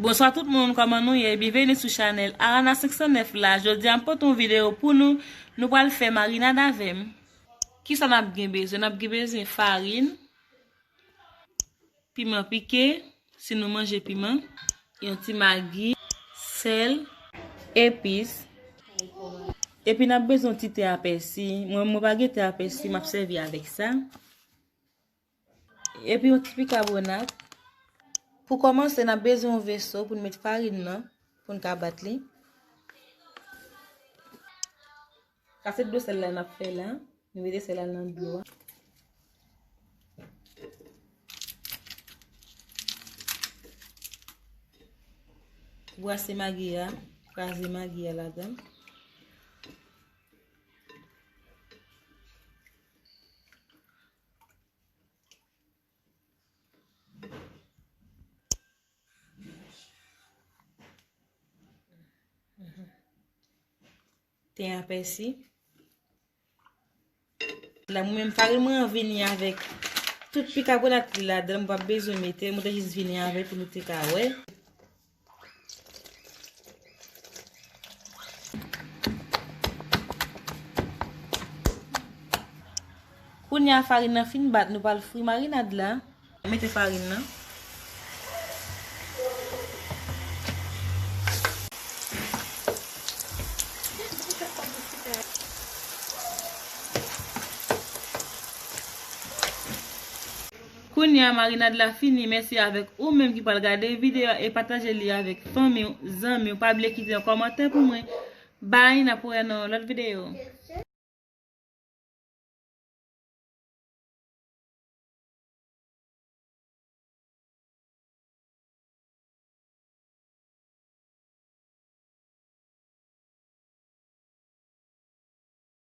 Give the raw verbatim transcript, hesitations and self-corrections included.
Bonswa tout moun, kòman nou ye? Byenveni sou chanèl Arana senk san nèf la. Jodi a m pote yon videyo pou nou. Nou pral fè marinad avè m. Kisa n ap gen bezwen? N ap gen bezwen farin, piman pike, si nou manje piman, yon ti magi, sèl, epis. Epi n ap bezwen yon ti te a pèsi. Mwen, mwen pa gen te a pèsi, m ap sèvi avèk sa. Epi yon ti bikabonat. Pou kòmanse, n ap bezwen yon veso pou n met farin nan, pou n ka bat li. Sa se dlo sèl la n ap fè la. Nou mete sèl la nan dlo a. Bwase magi a, kraze magi a ladan. Ten a pèsi. La, mwen menm, farin mwen an vini avèk tout bikabonat li ladan, mwen pa bezwen mete, mwen te jis vini avèk pou nou te ka wè. Kounye a farin nan fin bat, nou pral fri marinad la. Mete farin nan. Kounye a marinad la fini, mèsi avèk ou menm ki pral gade videyo a e pataje li avèk fanmi w, zanmi w. Pa bliye kite yon kòmantè pou mwen. Bye, n ap wè nan yon lòt videyo.